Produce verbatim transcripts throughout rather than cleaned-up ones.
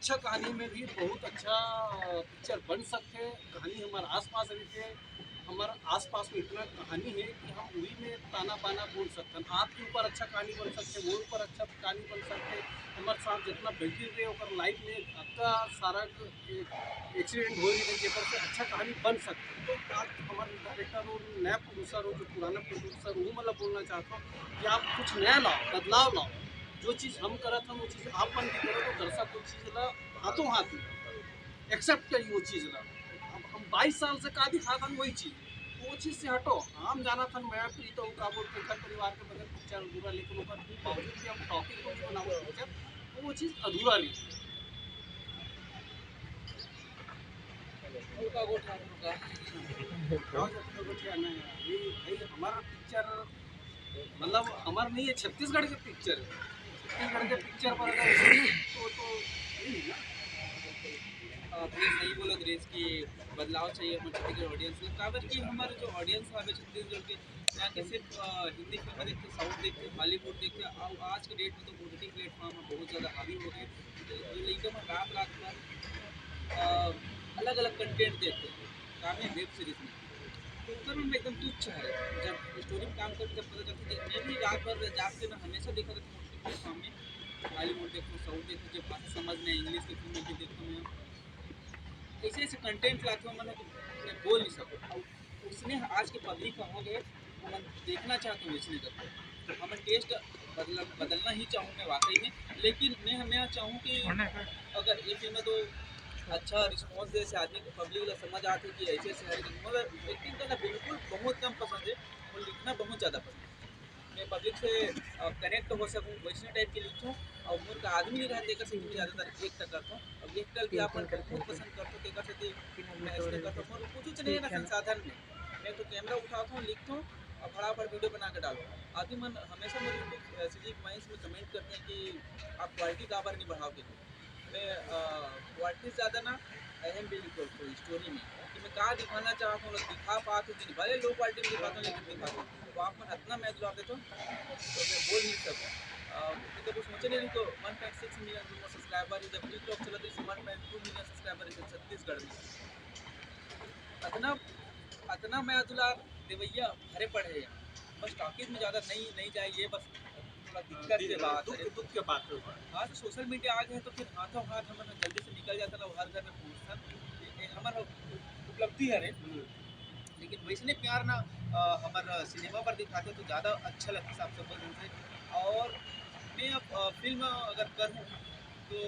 अच्छा कहानी में भी बहुत अच्छा पिक्चर बन सकथे। कहानी हमर आसपास रहिथे, हमर आसपास में इतना कहानी हे कि हम उही में ताना बाना बोल सकथन। आपके ऊपर अच्छा कहानी बन सकथे, वो ऊपर अच्छा कहानी बन सकथे। हमर साथ जितना बैठे हुए ओकर लाइफ में अतना सारा एक्सीडेंट हो रही है, जेकर से अच्छा कहानी बन सकथे। तो आज हमर डायरेक्टर और नया प्रोड्यूसर हो, जो पुराना प्रोड्यूसर, वो मतलब बोलना चाहता हूँ कि आप कुछ नया लाओ, बदलाव लाओ। जो चीज़ हम करत हन, वो चीज़ आप मन भी करो, तो दर्शक वो चीज़ ला हाथों हाथ एक्सेप्ट करी वो चीज़ ला। अब हम बाईस साल से का दिखात हन, वही चीज़, तो वो चीज़ से हटो। हम जानत हन, मैं प्रीत हूँ का बोलते, घर परिवार के बगैर पिक्चर अधूरा, लेकिन ओकर बावजूद भी हम टॉपिक को नहीं बनाओ पिक्चर, तो वो चीज़ अधूरा रही। उनका गोठा, उनका। गाँव जात का गोठिया नहीं है। ये भाई हमारा पिक्चर, मतलब हमार नहीं है, छत्तीसगढ़ के पिक्चर है। छत्तीसगढ़ के पिक्चर पर अगर तो, तो नहीं है ना। आप ये सही बोलत रहे कि बदलाव चाहिए हमर छत्तीसगढ़ ऑडियंस में। काबर कि हमारे जो ऑडियंस हवे छत्तीसगढ़ के, यहाँ के सिर्फ, अ, हिंदी फिल्म देखते, साउथ देखते, बॉलीवुड देखते, और आज के डेट में तो ओटीटी प्लेटफॉर्म में बहुत ज़्यादा हावी हो गए। तो जो लइका मन रात रात भर, अ, अलग-अलग कंटेंट देखते हैं, काम है वेब सीरीज में, तो ओकर में एकदम तुच्छ है। जब स्टोरी में काम करते, जब पता चलता कि मैं भी रात भर जाग के ना हमेशा देखा करता हूँ ओटीटी प्लेटफॉर्म में, बॉलीवुड देखो, साउथ देखो, जो भाषा समझ में, इंग्लिश की फिल्म भी देखता हूँ, ऐसे ऐसे कंटेंट लाते हो, मतलब मैं बोल नहीं सकूँ। और उसने आज के पब्लिक का हो गए, हमन देखना चाहते हैं वैसने करके। तो हमन टेस्ट बदल, बदलना ही चाहूँ मैं वाकई में, लेकिन मैं, मैं चाहूँ कि अगर ये फिल्म तो अच्छा रिस्पॉन्स दे से आदमी को, पब्लिक ला समझ आते कि ऐसे ऐसे हर, मगर एक्टिंग करना बिल्कुल बहुत कम पसंद है और लिखना बहुत ज़्यादा पसंद है। मैं पब्लिक से, अ, कनेक्ट हो सकूँ, वैसने टाइप के लिखूँ। और मोर का आदमी नहीं रहते, एकर से भी ज़्यादातर एक तक करता हूँ। अब एक कल भी आप मन बहुत पसंद करते हो, तो एकर से भी मैं ऐसे करता हूँ। मोर कुछ नहीं है ना संसाधन में, मैं तो कैमरा उठाता हूँ, लिखता हूँ और फटाफट वीडियो बना के डालता हूँ। आदमी मन हमेशा मेरे YouTube, अ, सीजी पॉइंट्स में कमेंट करते हैं कि आप क्वालिटी काबर नहीं बढ़ाओगे। मैं, अ, क्वालिटी से ज़्यादा ना अहम भी लिखता हूँ स्टोरी में, कि मैं का दिखाना चाहता हूँ, लोग दिखा पाते हो कि नहीं, भले लो क्वालिटी में दिखाता हूँ, लेकिन दिखाता हूँ। तो आप मन इतना मैं दुलार देता हूँ, तो मैं बोल नहीं सकता। अ, मैं तो कुछ सोचे नहीं, तो वन पॉइंट सिक्स मिलियन जो सब्सक्राइबर है, जब टिकटॉक चलत रही, वन पॉइंट टू मिलियन सब्सक्राइबर है छत्तीसगढ़ में। इतना, इतना मैं दुलार देवैया भरे पड़े हैं यहाँ। बस टॉकीज में ज़्यादा नहीं, नहीं जाए, ये बस थोड़ा दिक्कत के बात है। दुख, दुख के बात है। हाँ, तो सोशल मीडिया आ गए हैं, तो फिर हाथों हाथ हमन जल्दी से निकल जाता ना, वो हर घर में पहुँचता। ये, ये हमारा उपलब्धि है रे। हम्म। लेकिन वैसने प्यार ना, अ, हमारा सिनेमा पर दिखाते तो ज़्यादा अच्छा लगता सब, सब लोगों से। और मैं अब, अ, फिल्म अगर करूँ तो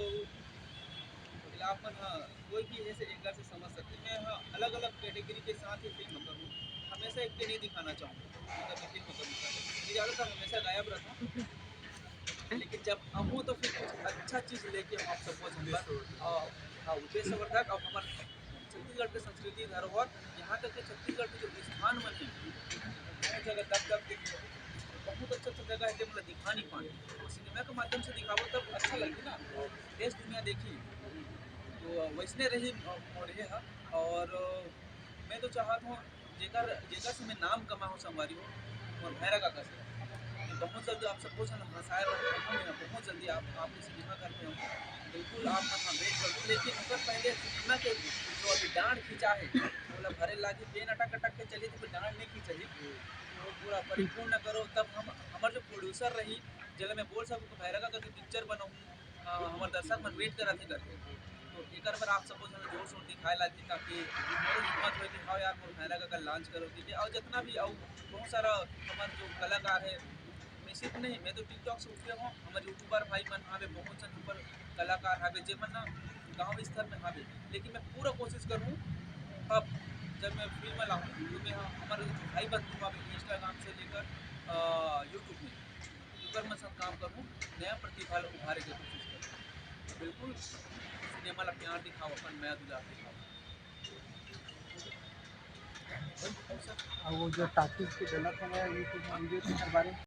फिर आप मन, हाँ, कोई भी ऐसे एंगल से समझ सकते हैं। मैं, हाँ, अलग-अलग कैटेगरी के साथ ही फिल्म करूँ, हमेशा एक के नहीं दिखाना चाहूँगा, मतलब मैं फिल्म करूँगा। मैं ज़्यादातर हमेशा गायब रहता हूँ, लेकिन जब आऊँ तो फिर कुछ अच्छा चीज़ लेके हम आप सबको झंझट, और, हाँ, उपेश वर्धक और हमारे छत्तीसगढ़ के संस्कृति धरोहर, यहाँ तक कि छत्तीसगढ़ के जो स्थान मन है, बहुत जगह दब दब के बहुत अच्छा अच्छा जगह है, जो मतलब दिखा नहीं पाए, तो सिनेमा के माध्यम से दिखाबो तब अच्छा लगही ना, देश दुनिया देखी। तो वैसने रही, अ, और ये है, और, अ, मैं तो चाहत हूँ जेकर, जेकर से मैं नाम कमाहूँ संगवारी हो, मोर भैरा काका से। मैं बहुत जल्दी आप सबको से हंसाए बर, बहुत जल्दी आप, आपके सिनेमा घर पे हूँ। बिल्कुल आप मन वेट कर दो, लेकिन ओकर पहले सिनेमा के जो अभी डांड खिंचा है, ओला भरे लागी, पेन अटक अटक के चली, तो कोई डांड नहीं खिंचही। वो पूरा परिपूर्ण करो, तब हम, हमर जो प्रोड्यूसर रही, जेला मैं बोल सकूँ कि भैरा काका के पिक्चर बनाऊँ, अ, हमर दर्शक मन वेट करत हे करके। तो एकर बर आप सबो झन जोर शोर दिखाए लागी, ताकि मोरो हिम्मत होए कि हाँ यार, मोर भैरा काका लॉन्च करो, ठीक है। और जितना भी और बहुत सारा हमर जो कलाकार है, मैं सिर्फ नहीं, मैं तो टिकटॉक से उठे हूँ, हमर यूट्यूबर भाई मन हावे, बहुत जन ऊपर कलाकार हावे, जे मन ना गाँव स्तर में हावे, लेकिन मैं पूरा कोशिश करूँ, अब जब मैं फिल्म लाऊँ, तो मैं हमर जो भाई बंधु हावे, इंस्टाग्राम से लेकर, अ, यूट्यूब में, ओकर मन संग काम करूँ, नया प्रतिभा ला उभारे के कोशिश करूँ। बिल्कुल सिनेमा ला प्यार दिखाओ, अपन मया दुलार दिखाओ। और वो जो टॉकीज के गलत है, यूट्यूब में वीडियो के बारे में